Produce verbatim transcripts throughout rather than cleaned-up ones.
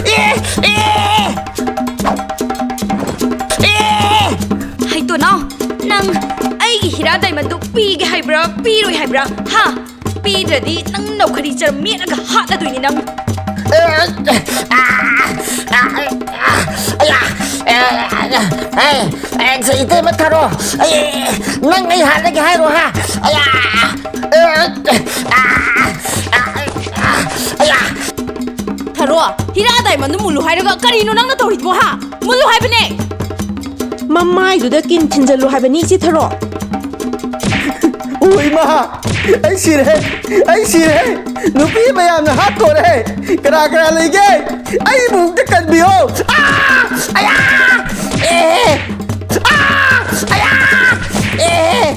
ꯑꯦ! ꯑꯦ! ꯑꯦ! ꯍꯩꯇꯣꯅꯥꯎ, ꯅꯪ ꯑꯩꯒꯤ ꯍꯤꯔꯥ ꯗꯥꯏꯃꯟꯗꯨ ꯄꯤꯒꯦ ꯍꯥꯏꯕ꯭ꯔꯥ, ꯄꯤꯔꯣꯏ ꯍꯥꯏꯕ꯭ꯔꯥ? ꯍꯥ? ꯄꯤꯗ꯭ꯔꯗꯤ ꯅꯪ ꯅꯧꯈꯔꯤ ꯆꯔꯝ ꯃꯦꯠꯂꯒ ꯍꯥꯠꯂꯗꯣꯏꯅꯤ ꯅꯪ꯫ ꯑꯌꯥ! ꯑꯦ, ꯑꯦ, ꯏꯇꯩꯃ ꯊꯔꯣ, ꯑꯩ, ꯅꯪ ꯑꯩ ꯍꯥꯠꯂꯒꯦ ꯍꯥꯏꯔꯣ, ꯍꯥ? ꯑꯌꯥ! ꯑꯦ, ꯑꯌꯥ! ꯊꯔꯣ, ꯍꯤꯔꯥ ꯗꯥꯏꯃꯟꯗꯨ ꯃꯨꯜꯂꯨ ꯍꯥꯏꯔꯒ ꯀꯔꯤꯅꯣ ꯅꯪꯅ ꯇꯧꯔꯤꯗꯨꯕꯣ, ꯍꯥ? ꯃꯨꯜꯂꯨ ꯍꯥꯏꯕꯅꯦ! ꯃꯃꯥꯏꯗꯨꯗ ꯀꯤꯟ ꯊꯤꯟꯖꯜꯂꯨ ꯍꯥꯏꯕꯅꯤ, ꯏꯆꯦ ꯊꯔꯣ꯫ ꯑꯣ ꯏꯃꯥ! ꯑꯩ ꯁꯤꯔꯦ! ꯑꯩ ꯁꯤꯔꯦ! ꯅꯨꯄꯤ ꯃꯌꯥꯝꯅ ꯍꯥꯠꯇꯣꯔꯦ! ꯀꯅꯥ ꯀꯅꯥ ꯂꯩꯒꯦ? ꯑꯩꯕꯨ ꯑꯝꯇ ꯀꯟꯕꯤꯌꯣ! ꯑꯥ! ꯑꯌꯥ! ꯑꯦ! ꯑꯥ! ꯑꯌꯥ! ꯑꯦ!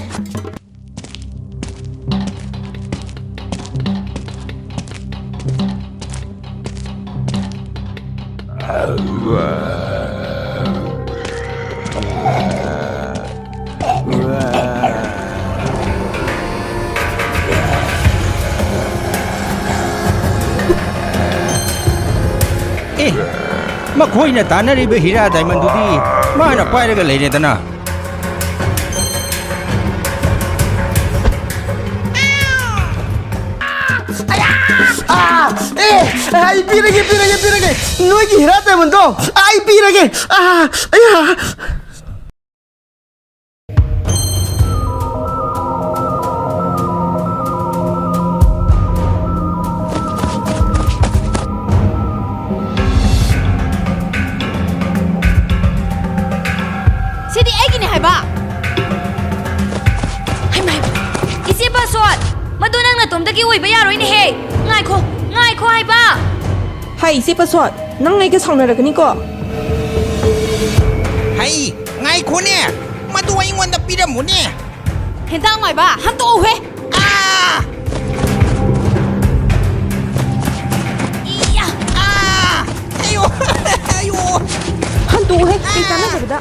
ꯑꯦ, ꯃꯈꯣꯏꯅ ꯇꯥꯟꯅꯔꯤꯕ ꯍꯤꯔꯥ ꯗꯥꯏꯃꯟꯗꯨꯗꯤ ꯃꯥꯅ ꯄꯥꯏꯔꯒ ꯂꯩꯔꯦꯗꯅ꯫ ꯑꯥ! ꯑꯦ! ꯑꯩ ꯄꯤꯔꯒꯦ, ꯄꯤꯔꯒꯦ, ꯄꯤꯔꯒꯦ! ꯅꯣꯏꯒꯤ ꯍꯤꯔꯥ ꯗꯥꯏꯃꯟꯗꯣ ꯑꯩ ꯄꯤꯔꯒꯦ! ꯑꯥ! ꯑꯌꯥ! ꯁꯤꯗꯤ ꯑꯩꯒꯤꯅꯦ ꯍꯥꯏꯕ! ꯍꯩꯃꯥ, ꯍꯩꯃꯥ! ꯏꯆꯦ ꯄꯥꯁꯣꯠ! ꯃꯗꯨ ꯅꯪ ꯅꯇꯣꯝꯇꯒꯤ ꯑꯣꯏꯕ ꯌꯥꯔꯣꯏꯅꯦꯍꯦ! ꯉꯥꯏꯈꯣ, ꯉꯥꯏꯈꯣ ꯍꯥꯏꯕ! ꯍꯥꯏ, ꯏꯆꯦ ꯄꯥꯁꯣꯠ, ꯅꯪ ꯑꯩꯒ ꯁꯥꯎꯅꯔꯛꯀꯅꯤꯀꯣ? ꯍꯩ, ꯉꯥꯏꯈꯣꯅꯦ! ꯃꯗꯨ ꯑꯩꯉꯣꯟꯗ ꯄꯤꯔꯝꯃꯨꯅꯦ! ꯍꯦꯟꯇꯥꯛ ꯃꯥꯏꯕ, ꯍꯟꯇꯣꯛꯎꯍꯦ! ꯑꯥ! ꯏꯌꯥ! ꯑꯥ! ꯑꯌꯣ! ꯑꯌꯣ! ꯍꯟꯇꯣꯛꯎꯍꯦ, ꯀꯩ ꯀꯥꯟꯅꯗꯕꯗ꯫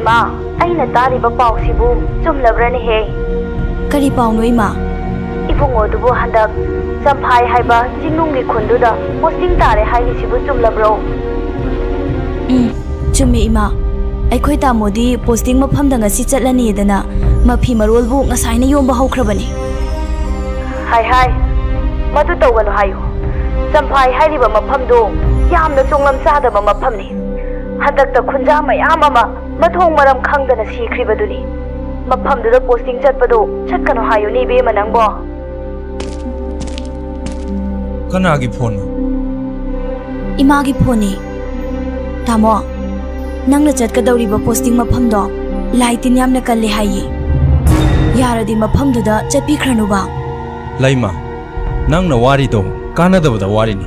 ꯏꯃꯥ, ꯑꯩꯅ ꯇꯥꯔꯤꯕ ꯄꯥꯎꯁꯤꯕꯨ ꯆꯨꯝꯂꯕ꯭ꯔꯅꯦꯍꯦ? ꯀꯔꯤ ꯄꯥꯎꯅꯣ, ꯏꯃꯥ? ꯏꯕꯨꯡꯉꯣꯗꯨꯕꯨ ꯍꯟꯗꯛ ꯆꯝꯐꯥꯏ ꯍꯥꯏꯕ ꯆꯤꯡꯅꯨꯡꯒꯤ ꯈꯨꯟꯗꯨꯗ ꯄꯣꯁꯇꯤꯡ ꯇꯥꯔꯦ ꯍꯥꯏꯔꯤꯁꯤꯕꯨ ꯆꯨꯝꯂꯕ꯭ꯔꯣ? ꯎꯝ, ꯆꯨꯝꯃꯦ, ꯏꯃꯥ꯫ ꯑꯩꯈꯣꯏ ꯇꯥꯃꯣꯗꯤ ꯄꯣꯁꯇꯤꯡ ꯃꯐꯝꯗ ꯉꯁꯤ ꯆꯠꯂꯅꯤꯗꯅ ꯃꯐꯤ ꯃꯔꯣꯜꯕꯨ ꯉꯁꯥꯏꯅ ꯌꯣꯝꯕ ꯍꯧꯈ꯭ꯔꯕꯅꯤ꯫ ꯍꯥꯏ ꯍꯥꯏ, ꯃꯗꯨ ꯇꯧꯒꯅꯨ ꯍꯥꯏꯌꯨ꯫ ꯆꯝꯐꯥꯏ ꯍꯥꯏꯔꯤꯕ ꯃꯐꯝꯗꯨ ꯌꯥꯝꯅ ꯆꯣꯡꯂꯝ ꯆꯥꯗꯕ ꯃꯐꯝꯅꯤ꯫ ꯍꯟꯗꯛꯇ ꯈꯨꯟꯖꯥ ꯃꯌꯥꯝ ꯑꯃ ꯃꯊꯣꯡ ꯃꯔꯝ ꯈꯪꯗꯅ ꯁꯤꯈ꯭ꯔꯤꯕꯗꯨꯅꯤ꯫ ꯃꯐꯝꯗꯨꯗ ꯄꯣꯁꯇꯤꯡ ꯆꯠꯄꯗꯨ ꯆꯠꯀꯅꯨ ꯍꯥꯏꯌꯨꯅꯦ, ꯏꯕꯦꯝꯃ, ꯅꯪꯕꯣ꯫ ꯀꯅꯥꯒꯤ ꯐꯣꯟꯅꯣ? ꯏꯃꯥꯒꯤ ꯐꯣꯟꯅꯤ꯫ ꯇꯥꯃꯣ, ꯅꯪꯅ ꯆꯠꯀꯗꯧꯔꯤꯕ ꯄꯣꯁꯇꯤꯡ ꯃꯐꯝꯗꯣ ꯂꯥꯏ ꯇꯤꯟ ꯌꯥꯝꯅ ꯀꯜꯂꯦ ꯍꯥꯏꯌꯦ꯫ ꯌꯥꯔꯗꯤ ꯃꯐꯝꯗꯨꯗ ꯆꯠꯄꯤꯈ꯭ꯔꯅꯨꯕ꯫ ꯂꯩꯃ, ꯅꯪꯅ ꯋꯥꯔꯤꯗꯣ ꯀꯥꯟꯅꯗꯕꯗ ꯋꯥꯔꯤꯅꯤ꯫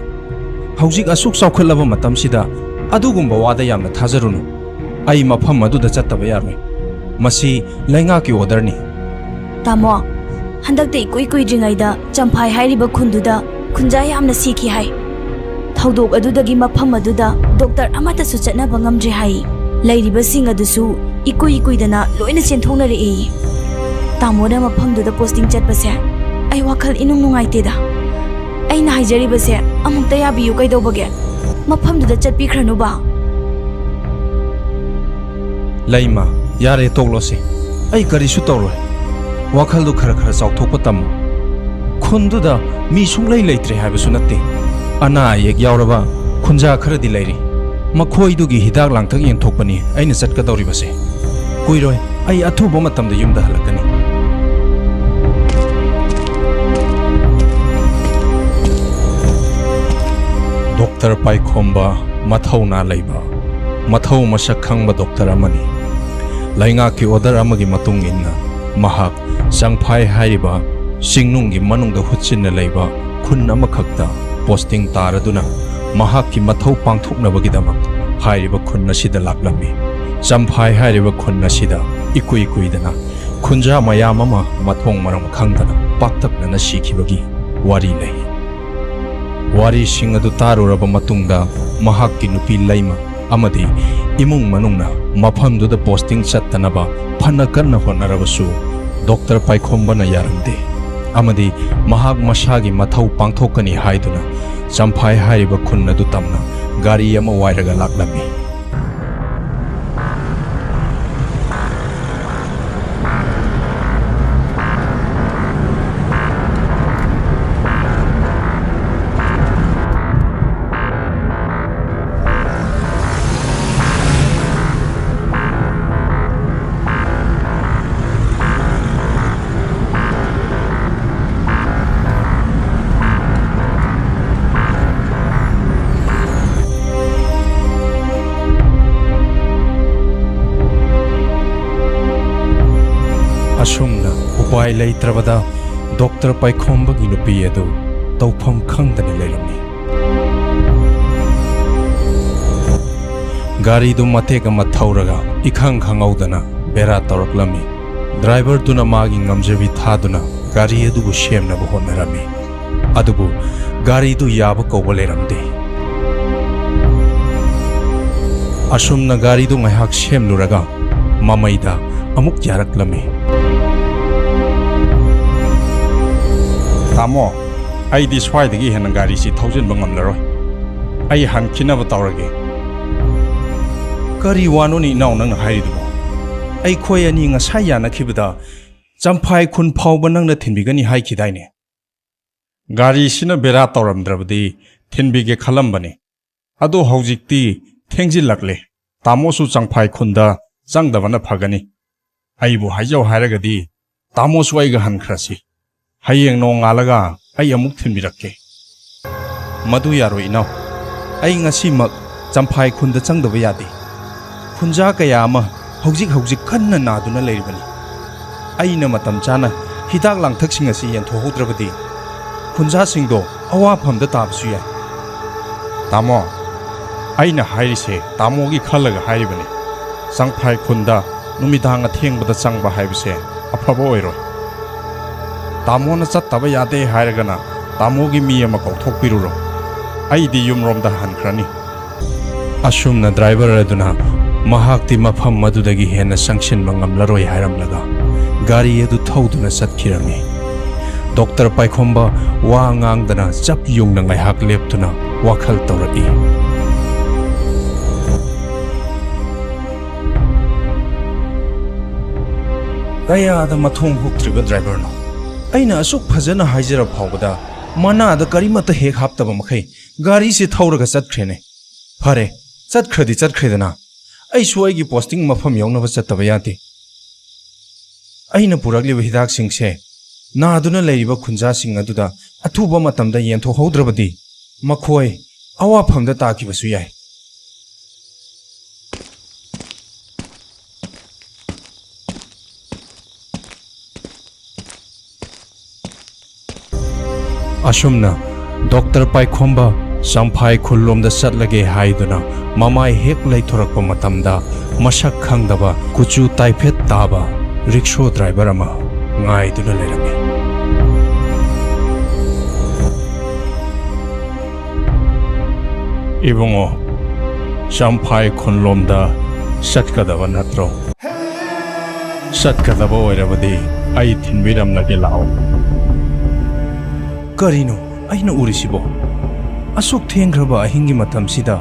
ꯍꯧꯖꯤꯛ ꯑꯁꯨꯛ ꯆꯥꯎꯈꯠꯂꯕ ꯃꯇꯝꯁꯤꯗ ꯑꯗꯨꯒꯨꯝꯕ ꯋꯥꯗ ꯌꯥꯝꯅ ꯊꯥꯖꯔꯨꯅꯨ꯫ ꯑꯩ ꯃꯐꯝ ꯑꯗꯨꯗ ꯆꯠꯇꯕ ꯌꯥꯔꯣꯏ꯫ ꯃꯁꯤ ꯂꯩꯉꯥꯛꯀꯤ ꯑꯣꯔꯗꯔꯅꯤ꯫ ꯇꯥꯃꯣ, ꯍꯟꯗꯛꯇ ꯏꯀꯨꯏ ꯀꯨꯏꯗ꯭ꯔꯤꯉꯩꯗ ꯆꯝꯐꯥꯏ ꯍꯥꯏꯔꯤꯕ ꯈꯨꯟꯗꯨꯗ ꯈꯨꯟꯖꯥ ꯌꯥꯝꯅ ꯁꯤꯈꯤ ꯍꯥꯏ꯫ ꯊꯧꯗꯣꯛ ꯑꯗꯨꯗꯒꯤ ꯃꯐꯝ ꯑꯗꯨꯗ ꯗꯣꯛꯇꯔ ꯑꯃꯠꯇꯁꯨ ꯆꯠꯅꯕ ꯉꯝꯗ꯭ꯔꯦ ꯍꯥꯏ꯫ ꯂꯩꯔꯤꯕꯁꯤꯡ ꯑꯗꯨꯁꯨ ꯏꯀꯨꯏ ꯏꯀꯨꯏꯗꯅ ꯂꯣꯏꯅ ꯆꯦꯟꯊꯣꯛꯅꯔꯛꯏ꯫ ꯇꯥꯃꯣꯅ ꯃꯐꯝꯗꯨꯗ ꯄꯣꯁꯇꯤꯡ ꯆꯠꯄꯁꯦ ꯑꯩ ꯋꯥꯈꯜ ꯏꯅꯨꯡ ꯅꯨꯡꯉꯥꯏꯇꯦꯗ꯫ ꯑꯩꯅ ꯍꯥꯏꯖꯔꯤꯕꯁꯦ ꯑꯃꯨꯛꯇ ꯌꯥꯕꯤꯌꯨ ꯀꯩꯗꯧꯕꯒꯦ? ꯃꯐꯝꯗꯨꯗ ꯆꯠꯄꯤꯈ꯭ꯔꯅꯨꯕ꯫ ꯂꯩꯃ, ꯌꯥꯔꯦ, ꯇꯣꯛꯂꯣꯁꯦ꯫ ꯑꯩ ꯀꯔꯤꯁꯨ ꯇꯧꯔꯣꯏ꯫ ꯋꯥꯈꯜꯗꯨ ꯈꯔ ꯈꯔ ꯆꯥꯎꯊꯣꯛꯄ ꯇꯝꯃꯨ꯫ ꯈꯨꯟꯗꯨꯗ ꯃꯤ ꯁꯨꯡꯂꯩ ꯂꯩꯇ꯭ꯔꯦ ꯍꯥꯏꯕꯁꯨ ꯅꯠꯇꯦ꯫ ꯑꯅꯥ ꯑꯌꯦꯛ ꯌꯥꯎꯔꯕ ꯈꯨꯟꯖꯥ ꯈꯔꯗꯤ ꯂꯩꯔꯤ꯫ ꯃꯈꯣꯏꯗꯨꯒꯤ ꯍꯤꯗꯥꯛ ꯂꯥꯡꯊꯛ ꯌꯦꯡꯊꯣꯛꯄꯅꯤ ꯑꯩꯅ ꯆꯠꯀꯗꯧꯔꯤꯕꯁꯦ꯫ ꯀꯨꯏꯔꯣꯏ, ꯑꯩ ꯑꯊꯨꯕ ꯃꯇꯝꯗ ꯌꯨꯝꯗ ꯍꯜꯂꯛꯀꯅꯤ꯫ ꯗꯣꯛꯇꯔ ꯄꯥꯏꯈꯣꯝꯕ ꯃꯊꯧꯅꯥ ꯂꯩꯕ, ꯃꯊꯧ ꯃꯁꯛ ꯈꯪꯕ ꯗꯣꯛꯇꯔ ꯑꯃꯅꯤ꯫ ꯂꯩꯉꯥꯛꯀꯤ ꯑꯣꯔꯗꯔ ꯑꯃꯒꯤ ꯃꯇꯨꯡ ꯏꯟꯅ ꯃꯍꯥꯛ ꯆꯪꯐꯥꯏ ꯍꯥꯏꯔꯤꯕ ꯆꯤꯡꯅꯨꯡꯒꯤ ꯃꯅꯨꯡꯗ ꯍꯨꯠꯆꯤꯟꯅ ꯂꯩꯕ ꯈꯨꯟ ꯑꯃꯈꯛꯇ ꯄꯣꯁꯇꯤꯡ ꯇꯥꯔꯗꯨꯅ ꯃꯍꯥꯛꯀꯤ ꯃꯊꯧ ꯄꯥꯡꯊꯣꯛꯅꯕꯒꯤꯗꯃꯛ ꯍꯥꯏꯔꯤꯕ ꯈꯨꯟ ꯑꯁꯤꯗ ꯂꯥꯛꯂꯝꯃꯤ꯫ ꯆꯝꯐꯥꯏ ꯍꯥꯏꯔꯤꯕ ꯈꯨꯟ ꯑꯁꯤꯗ ꯏꯀꯨꯏ ꯀꯨꯏꯗꯅ ꯈꯨꯟꯖꯥ ꯃꯌꯥꯝ ꯑꯃ ꯃꯊꯣꯡ ꯃꯔꯝ ꯈꯪꯗꯅ ꯄꯥꯛꯇꯛꯅꯅ ꯁꯤꯈꯤꯕꯒꯤ ꯋꯥꯔꯤ ꯂꯩ꯫ ꯋꯥꯔꯤꯁꯤꯡ ꯑꯗꯨ ꯇꯥꯔꯨꯔꯕ ꯃꯇꯨꯡꯗ ꯃꯍꯥꯛꯀꯤ ꯅꯨꯄꯤ ꯂꯩꯃ ꯑꯃꯗꯤ ꯏꯃꯨꯡ ꯃꯅꯨꯡꯅ ꯃꯐꯝꯗꯨꯗ ꯄꯣꯁꯇꯤꯡ ꯆꯠꯇꯅꯕ ꯐꯅ ꯀꯟꯅ ꯍꯣꯠꯅꯔꯕꯁꯨ ꯗꯣꯛꯇꯔ ꯄꯥꯏꯈꯣꯝꯕꯅ ꯌꯥꯔꯝꯗꯦ꯫ ꯑꯃꯗꯤ ꯃꯍꯥꯛ ꯃꯁꯥꯒꯤ ꯃꯊꯧ ꯄꯥꯡꯊꯣꯛꯀꯅꯤ ꯍꯥꯏꯗꯨꯅ ꯆꯝꯐꯥꯏ ꯍꯥꯏꯔꯤꯕ ꯈꯨꯟ ꯑꯗꯨ ꯇꯝꯅ ꯒꯥꯔꯤ ꯑꯃ ꯋꯥꯏꯔꯒ ꯂꯥꯛꯂꯝꯃꯤ꯫ ꯑꯁꯨꯝꯅ ꯎꯄꯥꯏ ꯂꯩꯇ꯭ꯔꯕꯗ ꯗꯣꯛꯇꯔ ꯄꯥꯏꯈꯣꯝꯕꯒꯤ ꯅꯨꯄꯤ ꯑꯗꯨ ꯇꯧꯐꯝ ꯈꯪꯗꯅ ꯂꯩꯔꯝꯃꯤ꯫ ꯒꯥꯔꯤꯗꯨ ꯃꯇꯦꯛ ꯑꯃ ꯊꯧꯔꯒ ꯏꯈꯪ ꯈꯪꯍꯧꯗꯅ ꯕꯦꯔꯥ ꯇꯧꯔꯛꯂꯝꯃꯤ꯫ ꯗ꯭ꯔꯥꯏꯚꯔꯗꯨꯅ ꯃꯥꯒꯤ ꯉꯝꯖꯕꯤ ꯊꯥꯗꯨꯅ ꯒꯥꯔꯤ ꯑꯗꯨꯕꯨ ꯁꯦꯝꯅꯕ ꯍꯣꯠꯅꯔꯝꯃꯤ꯫ ꯑꯗꯨꯕꯨ ꯒꯥꯔꯤꯗꯨ ꯌꯥꯕ ꯀꯧꯕ ꯂꯩꯔꯝꯗꯦ꯫ ꯑꯁꯨꯝꯅ ꯒꯥꯔꯤꯗꯨ ꯉꯥꯏꯍꯥꯛ ꯁꯦꯝꯂꯨꯔꯒ ꯃꯃꯩꯗ ꯑꯃꯨꯛ ꯌꯥꯔꯛꯂꯝꯃꯤ꯫ "ꯇꯥꯃꯣ, ꯑꯩꯗꯤ ꯁ꯭ꯋꯥꯏꯗꯒꯤ ꯍꯦꯟꯅ ꯒꯥꯔꯤꯁꯤ ꯊꯧꯖꯤꯟꯕ ꯉꯝꯂꯔꯣꯏ꯫ ꯑꯩ ꯍꯟꯈꯤꯅꯕ ꯇꯧꯔꯒꯦ꯫" "ꯀꯔꯤ ꯋꯥꯅꯣꯅꯦ ꯏꯅꯥꯎ ꯅꯪꯅ ꯍꯥꯏꯔꯤꯗꯨꯕꯣ? ꯑꯩꯈꯣꯏ ꯑꯅꯤ ꯉꯁꯥꯏ ꯌꯥꯅꯈꯤꯕꯗ ꯆꯝꯐꯥꯏ ꯈꯨꯟ ꯐꯥꯎꯕ ꯅꯪꯅ ꯊꯤꯟꯕꯤꯒꯅꯤ ꯍꯥꯏꯈꯤꯗꯥꯏꯅꯦ?" "ꯒꯥꯔꯤꯁꯤꯅ ꯕꯦꯔꯥ ꯇꯧꯔꯝꯗ꯭ꯔꯕꯗꯤ ꯊꯤꯟꯕꯤꯒꯦ ꯈꯜꯂꯝꯕꯅꯤ꯫ ꯑꯗꯣ ꯍꯧꯖꯤꯛꯇꯤ ꯊꯦꯡꯖꯤꯜꯂꯛꯂꯦ꯫ ꯇꯥꯃꯣꯁꯨ ꯆꯪꯐꯥꯏ ꯈꯨꯟꯗ ꯆꯪꯗꯕꯅ ꯐꯒꯅꯤ꯫ ꯑꯩꯕꯨ ꯍꯥꯏꯖꯧ ꯍꯥꯏꯔꯒꯗꯤ ꯇꯥꯃꯣꯁꯨ ꯑꯩꯒ ꯍꯟꯈ꯭ꯔꯁꯤ꯫ ꯍꯌꯦꯡ ꯅꯣꯡꯉꯥꯜꯂꯒ ꯑꯩ ꯑꯃꯨꯛ ꯊꯤꯟꯕꯤꯔꯛꯀꯦ꯫" "ꯃꯗꯨ ꯌꯥꯔꯣꯏ ꯏꯅꯥꯎ꯫ ꯑꯩ ꯉꯁꯤꯃꯛ ꯆꯝꯐꯥꯏ ꯈꯨꯟꯗ ꯆꯪꯗꯕ ꯌꯥꯗꯦ꯫ ꯈꯨꯟꯖꯥ ꯀꯌꯥ ꯑꯃ ꯍꯧꯖꯤꯛ ꯍꯧꯖꯤꯛ ꯀꯟꯅ ꯅꯥꯗꯨꯅ ꯂꯩꯔꯤꯕꯅꯤ꯫ ꯑꯩꯅ ꯃꯇꯝ ꯆꯥꯅ ꯍꯤꯗꯥꯛ ꯂꯥꯡꯊꯛꯁꯤꯡ ꯑꯁꯤ ꯌꯦꯟꯊꯣꯛꯍꯧꯗ꯭ꯔꯕꯗꯤ ꯈꯨꯟꯖꯥꯁꯤꯡꯗꯣ ꯑꯋꯥꯐꯝꯗ ꯇꯥꯕꯁꯨ ꯌꯥꯏ꯫" "ꯇꯥꯃꯣ, ꯑꯩꯅ ꯍꯥꯏꯔꯤꯁꯦ ꯇꯥꯃꯣꯒꯤ ꯈꯜꯂꯒ ꯍꯥꯏꯔꯤꯕꯅꯤ꯫ ꯆꯪꯐꯥꯏ ꯈꯨꯟꯗ ꯅꯨꯃꯤꯗꯥꯡ ꯑꯊꯦꯡꯕꯗ ꯆꯪꯕ ꯍꯥꯏꯕꯁꯦ ꯑꯐꯕ ꯑꯣꯏꯔꯣꯏ꯫ ꯇꯥꯃꯣꯅ ꯆꯠꯇꯕ ꯌꯥꯗꯦ ꯍꯥꯏꯔꯒꯅ ꯇꯥꯃꯣꯒꯤ ꯃꯤ ꯑꯃ ꯀꯧꯊꯣꯛꯄꯤꯔꯨꯔꯣ꯫ ꯑꯩꯗꯤ ꯌꯨꯝꯔꯣꯝꯗ ꯍꯟꯈ꯭ꯔꯅꯤ꯫" ꯑꯁꯨꯝꯅ ꯗ꯭ꯔꯥꯏꯚꯔ ꯑꯗꯨꯅ ꯃꯍꯥꯛꯇꯤ ꯃꯐꯝ ꯑꯗꯨꯗꯒꯤ ꯍꯦꯟꯅ ꯆꯪꯁꯤꯟꯕ ꯉꯝꯂꯔꯣꯏ ꯍꯥꯏꯔꯝꯂꯒ ꯒꯥꯔꯤ ꯑꯗꯨ ꯊꯧꯗꯨꯅ ꯆꯠꯈꯤꯔꯝꯃꯤ꯫ ꯗꯣꯛꯇꯔ ꯄꯥꯏꯈꯣꯝꯕ ꯋꯥ ꯉꯥꯡꯗꯅ ꯆꯞ ꯌꯨꯡꯅ ꯉꯥꯏꯍꯥꯛ ꯂꯦꯞꯇꯨꯅ ꯋꯥꯈꯜ ꯇꯧꯔꯛꯏ꯫ ꯀꯌꯥꯗ ꯃꯊꯣꯡ ꯍꯨꯛꯇ꯭ꯔꯤꯕ ꯗ꯭ꯔꯥꯏꯚꯔꯅꯣ? ꯑꯩꯅ ꯑꯁꯨꯛ ꯐꯖꯅ ꯍꯥꯏꯖꯔ ꯐꯥꯎꯕꯗ ꯃꯅꯥꯗ ꯀꯔꯤꯃꯠꯇ ꯍꯦꯛ ꯍꯥꯞꯇꯕ ꯃꯈꯩ ꯒꯥꯔꯤꯁꯤ ꯊꯧꯔꯒ ꯆꯠꯈ꯭ꯔꯦꯅꯦ꯫ ꯐꯔꯦ, ꯆꯠꯈ꯭ꯔꯗꯤ ꯆꯠꯈ꯭ꯔꯦꯗꯅ꯫ ꯑꯩꯁꯨ ꯑꯩꯒꯤ ꯄꯣꯁꯇꯤꯡ ꯃꯐꯝ ꯌꯧꯅꯕ ꯆꯠꯇꯕ ꯌꯥꯗꯦ꯫ ꯑꯩꯅ ꯄꯨꯔꯛꯂꯤꯕ ꯍꯤꯗꯥꯛꯁꯤꯡꯁꯦ ꯅꯥꯗꯨꯅ ꯂꯩꯔꯤꯕ ꯈꯨꯟꯖꯥꯁꯤꯡ ꯑꯗꯨꯗ ꯑꯊꯨꯕ ꯃꯇꯝꯗ ꯌꯦꯟꯊꯣꯛꯍꯧꯗ꯭ꯔꯕꯗꯤ ꯃꯈꯣꯏ ꯑꯋꯥꯐꯝꯗ ꯇꯥꯈꯤꯕꯁꯨ ꯌꯥꯏ꯫ ꯑꯁꯨꯝꯅ ꯗꯣꯛꯇꯔ ꯄꯥꯏꯈꯣꯝꯕ ꯆꯝꯐꯥꯏ ꯈꯨꯜꯂꯣꯝꯗ ꯆꯠꯂꯒꯦ ꯍꯥꯏꯗꯨꯅ ꯃꯃꯥꯏ ꯍꯦꯛ ꯂꯩꯊꯣꯔꯛꯄ ꯃꯇꯝꯗ, ꯃꯁꯛ ꯈꯪꯗꯕ ꯀꯨꯆꯨ ꯇꯥꯏꯐꯦꯠ ꯇꯥꯕ ꯔꯤꯛꯁꯣ ꯗ꯭ꯔꯥꯏꯚꯔ ꯑꯃ ꯉꯥꯏꯗꯨꯅ ꯂꯩꯔꯝꯃꯤ꯫ "ꯏꯕꯨꯡꯉꯣ, ꯆꯝꯐꯥꯏ ꯈꯨꯟꯂꯣꯝꯗ ꯆꯠꯀꯗꯕ ꯅꯠꯇ꯭ꯔꯣ? ꯆꯠꯀꯗꯕ ꯑꯣꯏꯔꯕꯗꯤ ꯑꯩ ꯊꯤꯟꯕꯤꯔꯝꯂꯒꯦ, ꯂꯥꯛꯑꯣ꯫" ꯀꯔꯤꯅꯣ ꯑꯩꯅ ꯎꯔꯤꯁꯤꯕꯣ? ꯑꯁꯨꯛ ꯊꯦꯡꯈ꯭ꯔꯕ ꯑꯍꯤꯡꯒꯤ ꯃꯇꯝꯁꯤꯗ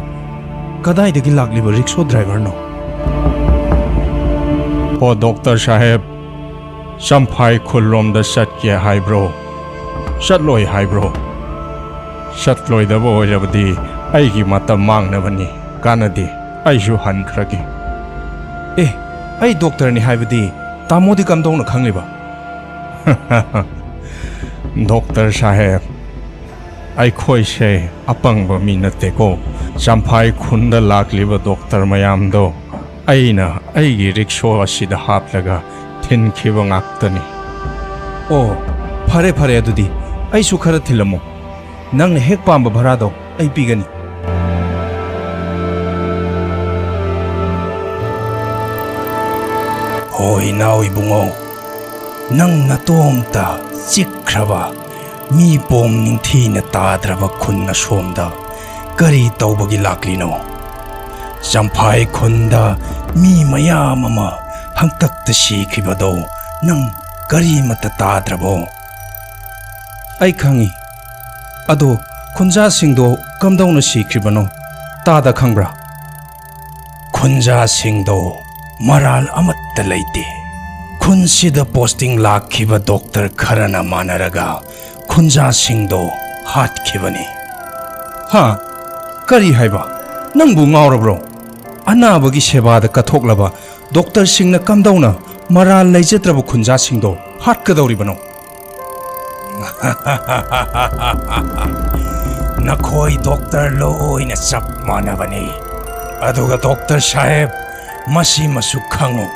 ꯀꯗꯥꯏꯗꯒꯤ ꯂꯥꯛꯂꯤꯕ ꯔꯤꯛꯁꯣ ꯗ꯭ꯔꯥꯏꯚꯔꯅꯣ? "ꯑꯣ, ꯗꯣꯛꯇꯔ ꯁꯥꯍꯦꯕ, ꯆꯝꯐꯥꯏ ꯈꯨꯜꯂꯣꯝꯗ ꯆꯠꯀꯦ ꯍꯥꯏꯕ꯭ꯔꯣ? ꯆꯠꯂꯣꯏ ꯍꯥꯏꯕ꯭ꯔꯣ? ꯆꯠꯂꯣꯏꯗꯕ ꯑꯣꯏꯔꯕꯗꯤ ꯑꯩꯒꯤ ꯃꯇꯝ ꯃꯥꯡꯅꯕꯅꯤ꯫ ꯀꯥꯟꯅꯗꯦ, ꯑꯩꯁꯨ ꯍꯟꯈ꯭ꯔꯒꯦ꯫" "ꯑꯦ, ꯑꯩ ꯗꯣꯛꯇꯔꯅꯤ ꯍꯥꯏꯕꯗꯤ ꯇꯥꯃꯣꯗꯤ ꯀꯝꯗꯧꯅ ꯈꯪꯂꯤꯕ?" "ꯗꯣꯛꯇꯔ ꯁꯥꯍꯦꯕ, ꯑꯩꯈꯣꯏꯁꯦ ꯑꯄꯪꯕ ꯃꯤ ꯅꯠꯇꯦꯀꯣ꯫ ꯆꯝꯐꯥꯏ ꯈꯨꯟꯗ ꯂꯥꯛꯂꯤꯕ ꯗꯣꯛꯇꯔ ꯃꯌꯥꯝꯗꯣ ꯑꯩꯅ ꯑꯩꯒꯤ ꯔꯤꯛꯁꯣ ꯑꯁꯤꯗ ꯍꯥꯞꯂꯒ ꯊꯤꯟꯈꯤꯕ ꯉꯥꯛꯇꯅꯤ꯫" "ꯑꯣ, ꯐꯔꯦ ꯐꯔꯦ, ꯑꯗꯨꯗꯤ ꯑꯩꯁꯨ ꯈꯔ ꯊꯤꯜꯂꯝꯃꯣ꯫ ꯅꯪꯅ ꯍꯦꯛ ꯄꯥꯝꯕ ꯚꯔꯥꯗꯣ ꯑꯩ ꯄꯤꯒꯅꯤ꯫" "ꯍꯣꯏ, ꯏꯅꯥꯎ ꯏꯕꯨꯡꯉꯣ, ꯅꯪ ꯅꯇꯣꯝꯇ ꯆꯤꯛꯈ꯭ꯔꯕ, ꯃꯤ ꯄꯣꯝ ꯅꯤꯡꯊꯤꯅ ꯇꯥꯗ꯭ꯔꯕ ꯈꯨꯟ ꯑꯁꯣꯝꯗ ꯀꯔꯤ ꯇꯧꯕꯒꯤ ꯂꯥꯛꯂꯤꯅꯣ? ꯆꯝꯐꯥꯏ ꯈꯨꯟꯗ ꯃꯤ ꯃꯌꯥꯝ ꯑꯃ ꯍꯪꯇꯛꯇ ꯁꯤꯈꯤꯕꯗꯣ ꯅꯪ ꯀꯔꯤꯃꯠꯇ ꯇꯥꯗ꯭ꯔꯕꯣ? ꯑꯩ ꯈꯪꯉꯤ꯫ ꯑꯗꯣ ꯈꯨꯟꯖꯥꯁꯤꯡꯗꯣ ꯀꯝꯗꯧꯅ ꯁꯤꯈ꯭ꯔꯤꯕꯅꯣ? ꯇꯥꯗ ꯈꯪꯕ꯭ꯔꯥ? ꯈꯨꯟꯖꯥꯁꯤꯡꯗꯣ ꯃꯔꯥꯜ ꯑꯃꯠꯇ ꯂꯩꯇꯦ꯫ ꯈꯨꯟꯁꯤꯗ ꯄꯣꯁꯇꯤꯡ ꯂꯥꯛꯈꯤꯕ ꯗꯣꯛꯇꯔ ꯈꯔꯅ ꯃꯥꯟꯅꯔꯒ ꯈꯨꯟꯖꯥꯁꯤꯡꯗꯣ ꯍꯥꯠꯈꯤꯕꯅꯤ꯫ ꯍꯥ? ꯀꯔꯤ ꯍꯥꯏꯕ? ꯅꯪꯕꯨ ꯉꯥꯎꯔꯕ꯭ꯔꯣ? ꯑꯅꯥꯕꯒꯤ ꯁꯦꯕꯥꯗ ꯀꯠꯊꯣꯛꯂꯕ ꯗꯣꯛꯇꯔꯁꯤꯡꯅ ꯀꯝꯗꯧꯅ ꯃꯔꯥꯜ ꯂꯩꯖꯗ꯭ꯔꯕ ꯈꯨꯟꯖꯥꯁꯤꯡꯗꯣ ꯍꯥꯠꯀꯗꯧꯔꯤꯕꯅꯣ? ꯅꯈꯣꯏ ꯗꯣꯛꯇꯔ ꯂꯣꯏꯅ ꯆꯞ ꯃꯥꯟꯅꯕꯅꯤ꯫ ꯑꯗꯨꯒ ꯗꯣꯛꯇꯔ ꯁꯥꯍꯦꯕ, ꯃꯁꯤꯃꯁꯨ ꯈꯪꯉꯨ,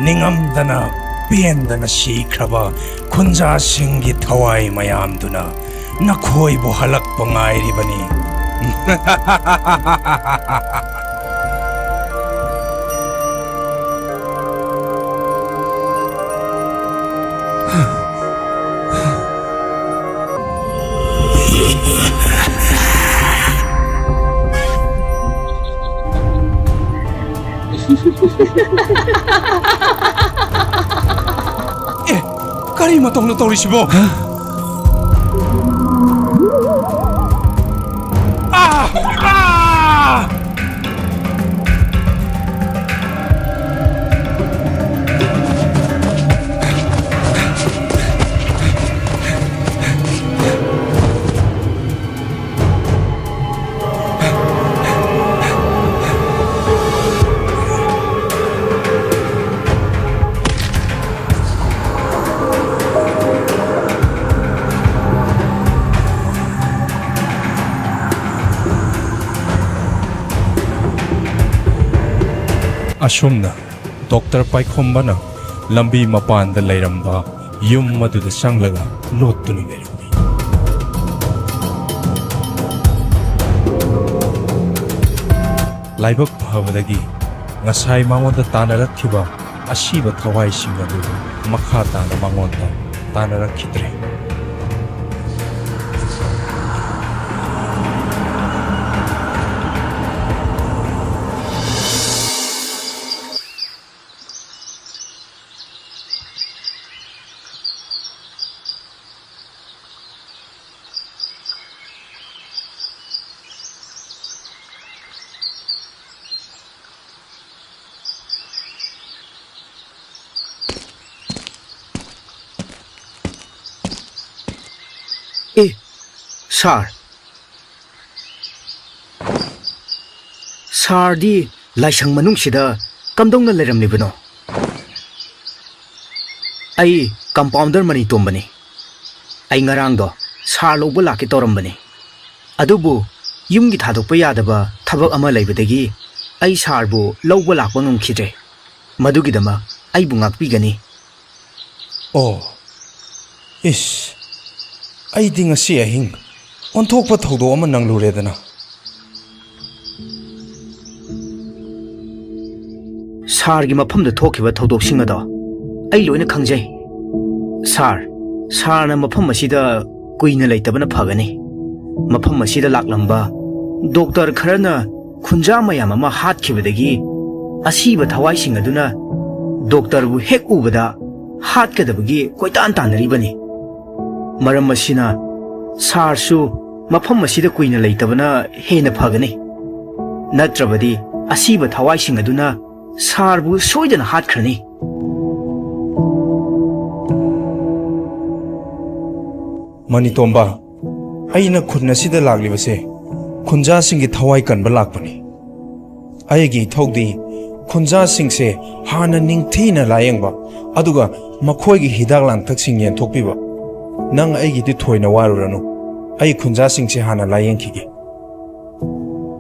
ꯅꯤꯡꯉꯝꯗꯅ ꯄꯦꯟꯗꯅ ꯁꯤꯈ꯭ꯔꯕ ꯈꯨꯟꯖꯥꯁꯤꯡꯒꯤ ꯊꯋꯥꯏ ꯃꯌꯥꯝꯗꯨꯅ ꯅꯈꯣꯏꯕꯨ ꯍꯜꯂꯛꯄ ꯉꯥꯏꯔꯤꯕꯅꯤ꯫ ꯑꯦ, ꯀꯔꯤ ꯃꯇꯧꯅꯣ ꯇꯧꯔꯤꯁꯤꯕꯣ? ꯑꯥ! ꯑꯥ! ꯑꯁꯨꯝꯅ ꯗꯣꯛꯇꯔ ꯄꯥꯏꯈꯣꯝꯕꯅ ꯂꯝꯕꯤ ꯃꯄꯥꯟꯗ ꯂꯩꯔꯝꯕ ꯌꯨꯝ ꯑꯗꯨꯗ ꯆꯪꯂꯒ ꯂꯣꯠꯇꯨꯅ ꯂꯩꯔꯝꯃꯤ꯫ ꯂꯥꯏꯕꯛ ꯐꯕꯗꯒꯤ ꯉꯁꯥꯏ ꯃꯉꯣꯟꯗ ꯇꯥꯟꯅꯔꯛꯈꯤꯕ ꯑꯁꯤꯕ ꯊꯋꯥꯏꯁꯤꯡ ꯑꯗꯨ ꯃꯈꯥ ꯇꯥꯅ ꯃꯉꯣꯟꯗ ꯇꯥꯟꯅꯔꯛꯈꯤꯗ꯭ꯔꯦ꯫ ꯑꯦ, ꯁꯥꯔ꯫ ꯁꯥꯔꯗꯤ ꯂꯥꯏꯁꯪ ꯃꯅꯨꯡꯁꯤꯗ ꯀꯝꯗꯧꯅ ꯂꯩꯔꯝꯂꯤꯕꯅꯣ? ꯑꯩ ꯀꯝꯄꯥꯎꯟꯗꯔ ꯃꯅꯤꯇꯣꯝꯕꯅꯤ꯫ ꯑꯩ ꯉꯔꯥꯡꯗꯣ ꯁꯥꯔ ꯂꯧꯕ ꯂꯥꯛꯀꯦ ꯇꯧꯔꯝꯕꯅꯤ, ꯑꯗꯨꯕꯨ ꯌꯨꯝꯒꯤ ꯊꯥꯗꯣꯛꯄ ꯌꯥꯗꯕ ꯊꯕꯛ ꯑꯃ ꯂꯩꯕꯗꯒꯤ ꯑꯩ ꯁꯥꯔꯕꯨ ꯂꯧꯕ ꯂꯥꯛꯄ ꯉꯝꯈꯤꯗ꯭ꯔꯦ꯫ ꯃꯗꯨꯒꯤꯗꯃꯛ ꯑꯩꯕꯨ ꯉꯥꯛꯄꯤꯒꯅꯤ꯫ ꯑꯣ, ꯏꯁ, ꯑꯩꯗꯤ ꯉꯁꯤ ꯑꯍꯤꯡ ꯑꯣꯟꯊꯣꯛꯄ ꯊꯧꯗꯣꯛ ꯑꯃ ꯅꯪꯂꯨꯔꯦꯗꯅ꯫ ꯁꯥꯔꯒꯤ ꯃꯐꯝꯗ ꯊꯣꯛꯈꯤꯕ ꯊꯧꯗꯣꯛꯁꯤꯡ ꯑꯗꯣ ꯑꯩ ꯂꯣꯏꯅ ꯈꯪꯖꯩ꯫ ꯁꯥꯔ, ꯁꯥꯔꯅ ꯃꯐꯝ ꯑꯁꯤꯗ ꯀꯨꯏꯅ ꯂꯩꯇꯕꯅ ꯐꯒꯅꯤ꯫ ꯃꯐꯝ ꯑꯁꯤꯗ ꯂꯥꯛꯂꯝꯕ ꯗꯣꯛꯇꯔ ꯈꯔꯅ ꯈꯨꯟꯖꯥ ꯃꯌꯥꯝ ꯑꯃ ꯍꯥꯠꯈꯤꯕꯗꯒꯤ ꯑꯁꯤꯕ ꯊꯋꯥꯏꯁꯤꯡ ꯑꯗꯨꯅ ꯗꯣꯛꯇꯔꯕꯨ ꯍꯦꯛ ꯎꯕꯗ ꯍꯥꯠꯀꯗꯕꯒꯤ ꯀꯣꯏꯇꯥꯟ ꯇꯥꯟꯅꯔꯤꯕꯅꯤ꯫ ꯃꯔꯝ ꯑꯁꯤꯅ ꯁꯥꯔꯁꯨ ꯃꯐꯝ ꯑꯁꯤꯗ ꯀꯨꯏꯅ ꯂꯩꯇꯕꯅ ꯍꯦꯟꯅ ꯐꯒꯅꯤ꯫ ꯅꯠꯇ꯭ꯔꯕꯗꯤ ꯑꯁꯤꯕ ꯊꯋꯥꯏꯁꯤꯡ ꯑꯗꯨꯅ ꯁꯥꯔꯕꯨ ꯁꯣꯏꯗꯅ ꯍꯥꯠꯈ꯭ꯔꯅꯤ꯫ ꯃꯅꯤꯇꯣꯝꯕ, ꯑꯩꯅ ꯈꯨꯟ ꯑꯁꯤꯗ ꯂꯥꯛꯂꯤꯕꯁꯦ ꯈꯨꯟꯖꯥꯁꯤꯡꯒꯤ ꯊꯋꯥꯏ ꯀꯟꯕ ꯂꯥꯛꯄꯅꯤ꯫ ꯑꯩꯒꯤ ꯏꯊꯧꯗꯤ ꯈꯨꯟꯖꯥꯁꯤꯡꯁꯦ ꯍꯥꯟꯅ ꯅꯤꯡꯊꯤꯅ ꯂꯥꯌꯦꯡꯕ, ꯑꯗꯨꯒ ꯃꯈꯣꯏꯒꯤ ꯍꯤꯗꯥꯛ ꯂꯥꯡꯊꯛꯁꯤꯡ ꯌꯦꯟꯊꯣꯛꯄꯤꯕ꯫ ꯅꯪ ꯑꯩꯒꯤꯗꯤ ꯊꯣꯏꯅ ꯋꯥꯔꯨꯔꯅꯨ, ꯑꯩ ꯈꯨꯟꯖꯥꯁꯤꯡꯁꯦ ꯍꯥꯟꯅ ꯂꯥꯌꯦꯡꯈꯤꯒꯦ꯫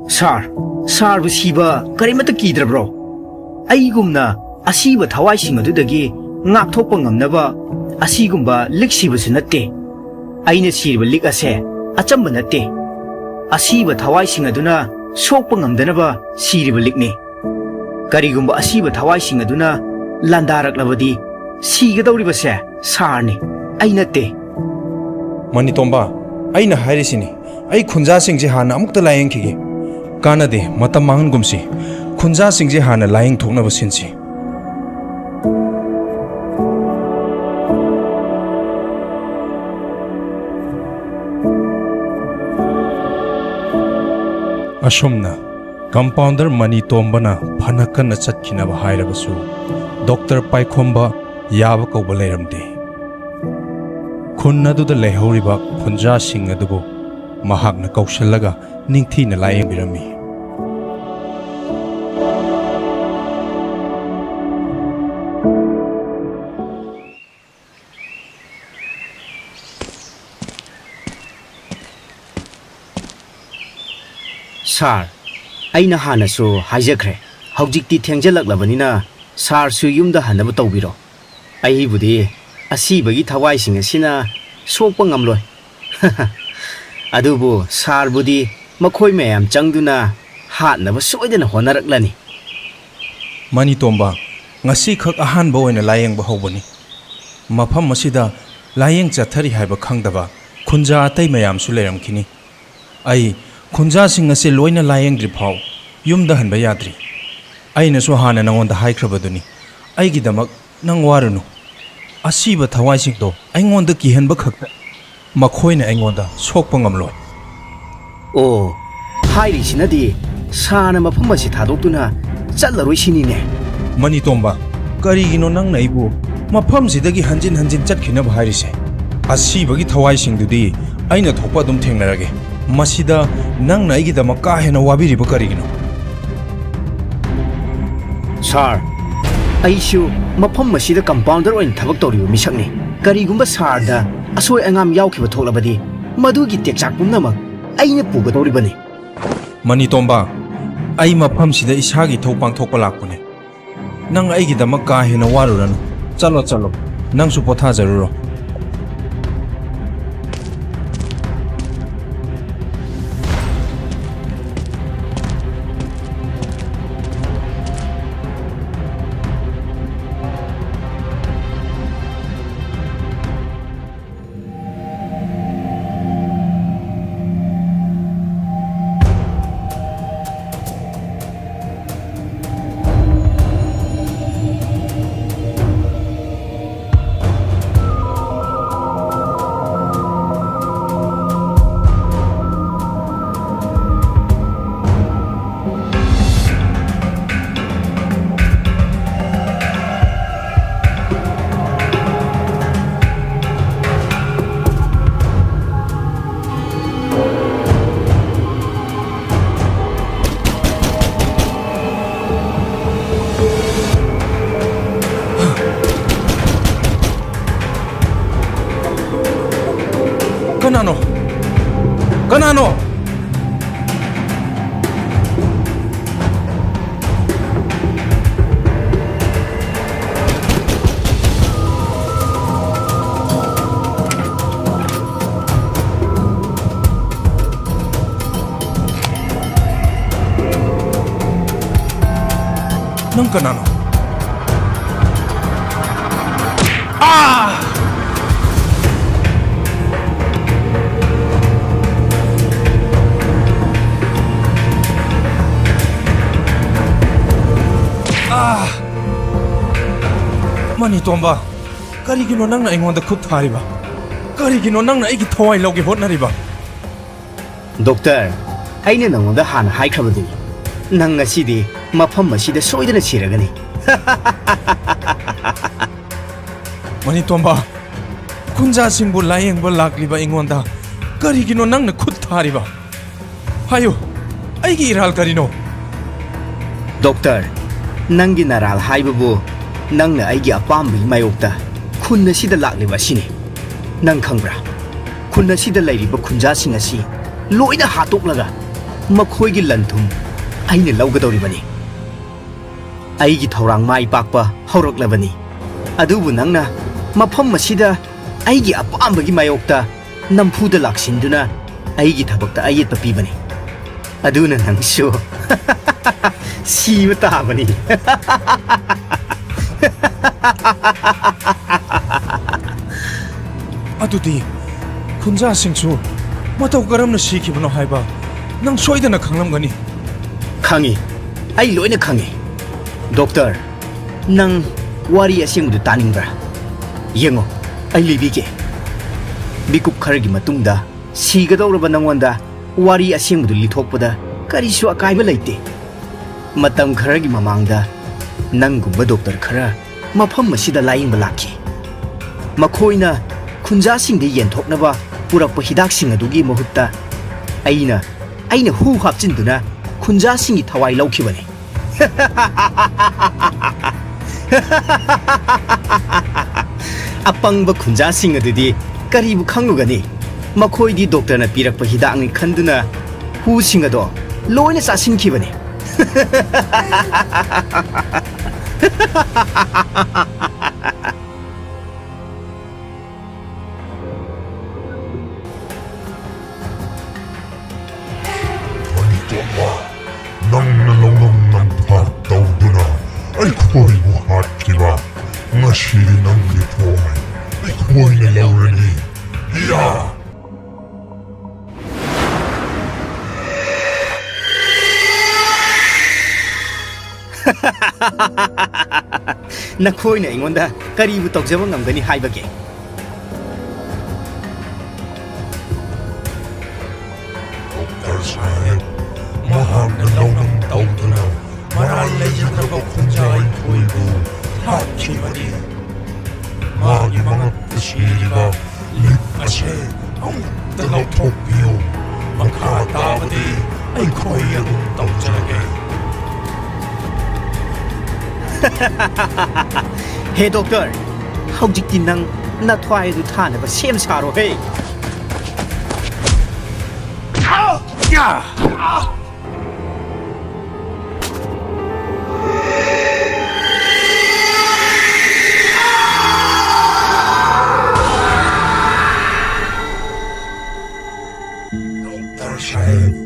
ꯁꯥꯔ, ꯁꯥꯔꯕꯨ ꯁꯤꯕ ꯀꯔꯤꯃꯠꯇ ꯀꯤꯗ꯭ꯔꯕ꯭ꯔꯣ? ꯑꯩꯒꯨꯝꯅ ꯑꯁꯤꯕ ꯊꯋꯥꯏꯁꯤꯡ ꯑꯗꯨꯗꯒꯤ ꯉꯥꯛꯊꯣꯛꯄ ꯉꯝꯅꯕ ꯑꯁꯤꯒꯨꯝꯕ ꯂꯤꯛ ꯁꯤꯕꯁꯨ ꯅꯠꯇꯦ꯫ ꯑꯩꯅ ꯁꯤꯔꯤꯕ ꯂꯤꯛ ꯑꯁꯦ ꯑꯆꯝꯕ ꯅꯠꯇꯦ꯫ ꯑꯁꯤꯕ ꯊꯋꯥꯏꯁꯤꯡ ꯑꯗꯨꯅ ꯁꯣꯛꯄ ꯉꯝꯗꯅꯕ ꯁꯤꯔꯤꯕ ꯂꯤꯛꯅꯤ꯫ ꯀꯔꯤꯒꯨꯝꯕ ꯑꯁꯤꯕ ꯊꯋꯥꯏꯁꯤꯡ ꯑꯗꯨꯅ ꯂꯥꯟꯗꯥꯔꯛꯂꯕꯗꯤ ꯁꯤꯒꯗꯧꯔꯤꯕꯁꯦ ꯁꯥꯔꯅꯤ, ꯑꯩ ꯅꯠꯇꯦ꯫ ꯃꯅꯤꯇꯣꯝꯕ, ꯑꯩꯅ ꯍꯥꯏꯔꯤꯁꯤꯅꯤ, ꯑꯩ ꯈꯨꯟꯖꯥꯁꯤꯡꯁꯦ ꯍꯥꯟꯅ ꯑꯃꯨꯛꯇ ꯂꯥꯌꯦꯡꯈꯤꯒꯦ꯫ ꯀꯥꯟꯅꯗꯦ, ꯃꯇꯝ ꯃꯥꯡꯍꯟꯒꯨꯝꯁꯤ꯫ ꯈꯨꯟꯖꯥꯁꯤꯡꯁꯦ ꯍꯥꯟꯅ ꯂꯥꯌꯦꯡꯊꯣꯛꯅꯕ ꯁꯤꯟꯁꯤ꯫ ꯑꯁꯨꯝꯅ ꯀꯝꯄꯥꯎꯟꯗꯔ ꯃꯅꯤꯇꯣꯝꯕꯅ ꯐꯅ ꯀꯟꯅ ꯆꯠꯈꯤꯅꯕ ꯍꯥꯏꯔꯕꯁꯨ, ꯗꯣꯛꯇꯔ ꯄꯥꯏꯈꯣꯝꯕ ꯌꯥꯕ ꯀꯧꯕ ꯂꯩꯔꯝꯗꯦ꯫ ꯈꯨꯟ ꯑꯗꯨꯗ ꯂꯩꯍꯧꯔꯤꯕ ꯈꯨꯟꯖꯥꯁꯤꯡ ꯑꯗꯨꯕꯨ ꯃꯍꯥꯛꯅ ꯀꯧꯁꯤꯜꯂꯒ ꯅꯤꯡꯊꯤꯅ ꯂꯥꯌꯦꯡꯕꯤꯔꯝꯃꯤ꯫ ꯁꯥꯔ, ꯑꯩꯅ ꯍꯥꯟꯅꯁꯨ ꯍꯥꯏꯖꯈ꯭ꯔꯦ, ꯍꯧꯖꯤꯛꯇꯤ ꯊꯦꯡꯖꯜꯂꯛꯂꯕꯅꯤꯅ ꯁꯥꯔꯁꯨ ꯌꯨꯝꯗ ꯍꯟꯅꯕ ꯇꯧꯕꯤꯔꯣ꯫ ꯑꯩꯕꯨꯗꯤ ꯑꯁꯤꯕꯒꯤ ꯊꯋꯥꯏꯁꯤꯡ ꯑꯁꯤꯅ ꯁꯣꯛꯄ ꯉꯝꯂꯣꯏ꯫ ꯑꯗꯨꯕꯨ ꯁꯥꯔꯕꯨꯗꯤ ꯃꯈꯣꯏ ꯃꯌꯥꯝ ꯆꯪꯗꯨꯅ ꯍꯥꯠꯅꯕ ꯁꯣꯏꯗꯅ ꯍꯣꯠꯅꯔꯛꯂꯅꯤ꯫ ꯃꯅꯤꯇꯣꯝꯕ, ꯉꯁꯤꯈꯛ ꯑꯍꯥꯟꯕ ꯑꯣꯏꯅ ꯂꯥꯌꯦꯡꯕ ꯍꯧꯕꯅꯤ꯫ ꯃꯐꯝ ꯑꯁꯤꯗ ꯂꯥꯌꯦꯡ ꯆꯠꯊꯔꯤ ꯍꯥꯏꯕ ꯈꯪꯗꯕ ꯈꯨꯟꯖꯥ ꯑꯇꯩ ꯃꯌꯥꯝꯁꯨ ꯂꯩꯔꯝꯈꯤꯅꯤ꯫ ꯑꯩ ꯈꯨꯟꯖꯥꯁꯤꯡ ꯑꯁꯤ ꯂꯣꯏꯅ ꯂꯥꯌꯦꯡꯗ꯭ꯔꯤ ꯐꯥꯎ ꯌꯨꯝꯗ ꯍꯟꯕ ꯌꯥꯗ꯭ꯔꯤ꯫ ꯑꯩꯅꯁꯨ ꯍꯥꯟꯅ ꯅꯉꯣꯟꯗ ꯍꯥꯏꯈ꯭ꯔꯕꯗꯨꯅꯤ, ꯑꯩꯒꯤꯗꯃꯛ ꯅꯪ ꯋꯥꯔꯨꯅꯨ꯫ ꯑꯁꯤꯕ ꯊꯋꯥꯏꯁꯤꯡꯗꯣ ꯑꯩꯉꯣꯟꯗ ꯀꯤꯍꯟꯕ ꯈꯛꯇ, ꯃꯈꯣꯏꯅ ꯑꯩꯉꯣꯟꯗ ꯁꯣꯛꯄ ꯉꯝꯂꯣꯏ꯫ ꯑꯣ, ꯍꯥꯏꯔꯤꯁꯤꯅꯗꯤ ꯁꯥꯔꯅ ꯃꯐꯝ ꯑꯁꯤ ꯊꯥꯗꯣꯛꯇꯨꯅ ꯆꯠꯂꯔꯣꯏ ꯁꯤꯅꯤꯅꯦ꯫ ꯃꯅꯤꯇꯣꯝꯕ, ꯀꯔꯤꯒꯤꯅꯣ ꯅꯪꯅ ꯑꯩꯕꯨ ꯃꯐꯝꯁꯤꯗꯒꯤ ꯍꯟꯖꯤꯟ ꯍꯟꯖꯤꯟ ꯆꯠꯈꯤꯅꯕ ꯍꯥꯏꯔꯤꯁꯦ? ꯑꯁꯤꯕꯒꯤ ꯊꯋꯥꯏꯁꯤꯡꯗꯨꯗꯤ ꯑꯩꯅ ꯊꯣꯛꯄ ꯑꯗꯨꯝ ꯊꯦꯡꯅꯔꯒꯦ꯫ ꯃꯁꯤꯗ ꯅꯪꯅ ꯑꯩꯒꯤꯗꯃꯛ ꯀꯥ ꯍꯦꯟꯅ ꯋꯥꯕꯤꯔꯤꯕ ꯀꯔꯤꯒꯤꯅꯣ? ꯁꯥꯔ, ꯑꯩꯁꯨ ꯃꯐꯝ ꯑꯁꯤꯗ ꯀꯝꯄꯥꯎꯟꯗꯔ ꯑꯣꯏꯅ ꯊꯕꯛ ꯇꯧꯔꯤꯕ ꯃꯤꯁꯛꯅꯤ꯫ ꯀꯔꯤꯒꯨꯝꯕ ꯁꯥꯔꯗ ꯑꯁꯣꯏ ꯑꯉꯥꯝ ꯌꯥꯎꯈꯤꯕ ꯊꯣꯛꯂꯕꯗꯤ, ꯃꯗꯨꯒꯤ ꯇꯦꯛꯆꯥꯛ ꯄꯨꯝꯅꯃꯛ ꯑꯩꯅ ꯄꯨꯒꯗꯧꯔꯤꯕꯅꯤ꯫ ꯃꯅꯤꯇꯣꯝꯕ, ꯑꯩ ꯃꯐꯝꯁꯤꯗ ꯏꯁꯥꯒꯤ ꯏꯊꯧ ꯄꯥꯡꯊꯣꯛꯄ ꯂꯥꯛꯄꯅꯦ꯫ ꯅꯪ ꯑꯩꯒꯤꯗꯃꯛ ꯀꯥ ꯍꯦꯟꯅ ꯋꯥꯔꯨꯔꯅꯨ꯫ ꯆꯠꯂꯣ, ꯆꯠꯂꯣ꯫ ꯅꯪꯁꯨ ꯄꯣꯊꯥꯖꯔꯨꯔꯣ꯫ ꯀꯅꯥꯅꯣ? ꯀꯅꯥꯅꯣ? ꯅꯪ ꯀꯅꯥꯅꯣ? ꯑꯥ! ꯑꯥ! ꯃꯅꯤꯇꯣꯝꯕ, ꯀꯔꯤꯒꯤꯅꯣ ꯅꯪꯅ ꯑꯩꯉꯣꯟꯗ ꯈꯨꯠ ꯊꯥꯔꯤꯕ? ꯀꯔꯤꯒꯤꯅꯣ ꯅꯪꯅ ꯑꯩꯒꯤ ꯊꯋꯥꯏ ꯂꯧꯒꯦ ꯍꯣꯠꯅꯔꯤꯕ? ꯗꯣꯛꯇꯔ, ꯑꯩꯅ ꯅꯉꯣꯟꯗ ꯍꯥꯟꯅ ꯍꯥꯏꯈ꯭ꯔꯕꯗꯨꯅꯤ, ꯅꯪ ꯉꯁꯤꯗꯤ ꯃꯐꯝ ꯑꯁꯤꯗ ꯁꯣꯏꯗꯅ ꯁꯤꯔꯒꯅꯤ꯫ ꯃꯅꯤꯇꯣꯝꯕ, ꯈꯨꯟꯖꯥꯁꯤꯡꯕꯨ ꯂꯥꯌꯦꯡꯕ ꯂꯥꯛꯂꯤꯕ ꯑꯩꯉꯣꯟꯗ ꯀꯔꯤꯒꯤꯅꯣ ꯅꯪꯅ ꯈꯨꯠ ꯊꯥꯔꯤꯕ? ꯍꯥꯏꯌꯨ, ꯑꯩꯒꯤ ꯏꯔꯥꯜ ꯀꯔꯤꯅꯣ? ꯗꯣꯛꯇꯔ, ꯅꯪꯒꯤ ꯅꯔꯥꯜ ꯍꯥꯏꯕꯕꯨ ꯅꯪꯅ ꯑꯩꯒꯤ ꯑꯄꯥꯝꯕꯒꯤ ꯃꯥꯌꯣꯛꯇ ꯈꯨꯟ ꯑꯁꯤꯗ ꯂꯥꯛꯂꯤꯕ ꯑꯁꯤꯅꯤ꯫ ꯅꯪ ꯈꯪꯕ꯭ꯔꯥ? ꯈꯨꯟ ꯑꯁꯤꯗ ꯂꯩꯔꯤꯕ ꯈꯨꯟꯖꯥꯁꯤꯡ ꯑꯁꯤ ꯂꯣꯏꯅ ꯍꯥꯠꯇꯣꯛꯂꯒ ꯃꯈꯣꯏꯒꯤ ꯂꯟ-ꯊꯨꯝ ꯑꯩꯅ ꯂꯧꯒꯗꯧꯔꯤꯕꯅꯤ꯫ ꯑꯩꯒꯤ ꯊꯧꯔꯥꯡ ꯃꯥꯏ ꯄꯥꯛꯄ ꯍꯧꯔꯛꯂꯕꯅꯤ꯫ ꯑꯗꯨꯕꯨ ꯅꯪꯅ ꯃꯐꯝ ꯑꯁꯤꯗ ꯑꯩꯒꯤ ꯑꯄꯥꯝꯕꯒꯤ ꯃꯥꯌꯣꯛꯇ ꯅꯝꯐꯨꯗ ꯂꯥꯛꯁꯤꯟꯗꯨꯅ ꯑꯩꯒꯤ ꯊꯕꯛꯇ ꯑꯌꯦꯠꯄ ꯄꯤꯕꯅꯤ꯫ ꯑꯗꯨꯅ ꯅꯪꯁꯨ ꯁꯤꯕ ꯇꯥꯕꯅꯤ꯫ ꯑꯗꯨꯗꯤ ꯈꯨꯟꯖꯥꯁꯤꯡꯁꯨ ꯃꯇꯧ ꯀꯔꯝꯅ ꯁꯤꯈꯤꯕꯅꯣ ꯍꯥꯏꯕ ꯅꯪ ꯁꯣꯏꯗꯅ ꯈꯪꯂꯝꯒꯅꯤ꯫ ꯈꯪꯏ, ꯑꯩ ꯂꯣꯏꯅ ꯈꯪꯏ꯫ ꯗꯣꯛꯇꯔ, ꯅꯪ ꯋꯥꯔꯤ ꯑꯁꯦꯡꯕꯗꯨ ꯇꯥꯅꯤꯡꯕ꯭ꯔꯥ? ꯌꯦꯡꯉꯣ, ꯑꯩ ꯂꯤꯕꯤꯒꯦ꯫ ꯃꯤꯀꯨꯞ ꯈꯔꯒꯤ ꯃꯇꯨꯡꯗ ꯁꯤꯒꯗꯧꯔꯕ ꯅꯪꯉꯣꯟꯗ ꯋꯥꯔꯤ ꯑꯁꯦꯡꯕꯗꯨ ꯂꯤꯊꯣꯛꯄꯗ ꯀꯔꯤꯁꯨ ꯑꯀꯥꯏꯕ ꯂꯩꯇꯦ꯫ ꯃꯇꯝ ꯈꯔꯒꯤ ꯃꯃꯥꯡꯗ ꯅꯪꯒꯨꯝꯕ ꯗꯣꯛꯇꯔ ꯈꯔ ꯃꯐꯝ ꯑꯁꯤꯗ ꯂꯥꯌꯦꯡꯕ ꯂꯥꯛꯈꯤ꯫ ꯃꯈꯣꯏꯅ ꯈꯨꯟꯖꯥꯁꯤꯡꯗ ꯌꯦꯟꯊꯣꯛꯅꯕ ꯄꯨꯔꯛꯄ ꯍꯤꯗꯥꯛꯁꯤꯡ ꯑꯗꯨꯒꯤ ꯃꯍꯨꯠꯇ ꯑꯩꯅ, ꯑꯩꯅ ꯍꯨ ꯍꯥꯞꯆꯤꯟꯗꯨꯅ ꯈꯨꯟꯖꯥꯁꯤꯡꯒꯤ ꯊꯋꯥꯏ ꯂꯧꯈꯤꯕꯅꯤ꯫ ꯑꯄꯪꯕ ꯈꯨꯟꯖꯥꯁꯤꯡ ꯑꯗꯨꯗꯤ ꯀꯔꯤꯕꯨ ꯈꯪꯂꯨꯒꯅꯤ? ꯃꯈꯣꯏꯗꯤ ꯗꯣꯛꯇꯔꯅ ꯄꯤꯔꯛꯄ ꯍꯤꯗꯥꯛꯅꯤ ꯈꯟꯗꯨꯅ ꯍꯨꯁꯤꯡ ꯑꯗꯣ ꯂꯣꯏꯅ ꯆꯥꯁꯤꯟꯈꯤꯕꯅꯤ꯫ ꯃꯅꯤꯇꯣꯝꯕ, ꯅꯪꯅ ꯂꯧꯅꯝ ꯅꯝꯊꯥꯛ ꯇꯧꯗꯨꯅ ꯑꯩꯈꯣꯏꯕꯨ ꯍꯥꯠꯈꯤꯕ꯫ ꯉꯁꯤꯗꯤ ꯅꯪꯒꯤ ꯊꯋꯥꯏ ꯑꯩꯈꯣꯏꯅ ꯂꯧꯔꯅꯤ꯫ ꯌꯥ! ꯅꯈꯣꯏꯅ ꯑꯩꯉꯣꯟꯗ ꯀꯔꯤꯕꯨ ꯇꯧꯖꯕ ꯉꯝꯒꯅꯤ ꯍꯥꯏꯕꯒꯦ? ꯗꯣꯛꯇꯔ ꯁꯥꯍꯦꯕ, ꯃꯍꯥꯛꯅ ꯂꯧꯅꯝ ꯇꯧꯗꯨꯅ ꯃꯔꯥꯜ ꯂꯩꯖꯗ꯭ꯔꯕ ꯈꯣꯟꯖꯥ ꯑꯩꯈꯣꯏꯕꯨ ꯍꯥꯠꯈꯤꯕꯅꯤ꯫ ꯃꯥꯒꯤ ꯃꯉꯛꯇ ꯁꯤꯔꯤꯕ ꯂꯤꯛ ꯑꯁꯦ ꯑꯃꯨꯛꯇ ꯂꯧꯊꯣꯛꯄꯤꯌꯨ꯫ ꯃꯈꯥ ꯇꯥꯕꯗꯤ ꯑꯩꯈꯣꯏ ꯑꯗꯨꯝ ꯇꯧꯖꯔꯒꯦ꯫ ꯍꯦ ꯗꯣꯛꯇꯔ, ꯍꯧꯖꯤꯛꯇꯤ ꯅꯪ ꯅꯊ꯭ꯋꯥꯏ ꯑꯗꯨ ꯊꯥꯅꯕ ꯁꯦꯝ ꯁꯥꯔꯣꯍꯦ꯫ ꯗꯣꯛꯇꯔ ꯁꯥꯍꯦꯕ,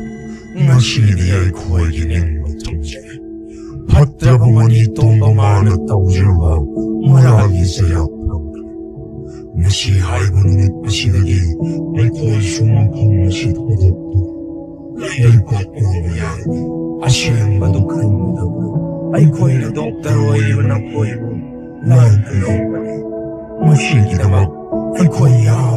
ꯉꯁꯤꯗꯤ ꯑꯩꯈꯣꯏꯒꯤ ꯅꯤꯡꯕ ꯊꯨꯡꯖꯔꯦ꯫ ꯐꯠꯇ꯭ꯔꯕ ꯃꯅꯤꯇꯣꯝꯕ ꯃꯥꯅ ꯇꯧꯖꯔꯨꯕ ꯃꯔꯥꯜꯒꯤ ꯆꯩꯔꯥꯛ ꯐꯪꯈ꯭ꯔꯦ꯫ ꯉꯁꯤ ꯍꯥꯏꯕ ꯅꯨꯃꯤꯠ ꯑꯁꯤꯗꯒꯤ ꯑꯩꯈꯣꯏꯁꯨ ꯃꯐꯝ ꯑꯁꯤ ꯊꯥꯗꯣꯛꯇꯨꯅ ꯂꯩꯕꯥꯛ ꯀꯣꯏꯕ ꯌꯥꯔꯅꯤ꯫ ꯑꯁꯦꯡꯕꯗꯨ ꯈꯪꯒꯗꯕ ꯑꯩꯈꯣꯏꯅ ꯗꯣꯛꯇꯔ ꯑꯣꯏꯔꯤꯕ ꯅꯈꯣꯏꯕꯨ ꯂꯥꯟꯅ ꯂꯧꯕꯅꯤ꯫ ꯃꯁꯤꯒꯤꯗꯃꯛ ꯑꯩꯈꯣꯏ ꯌꯥꯝ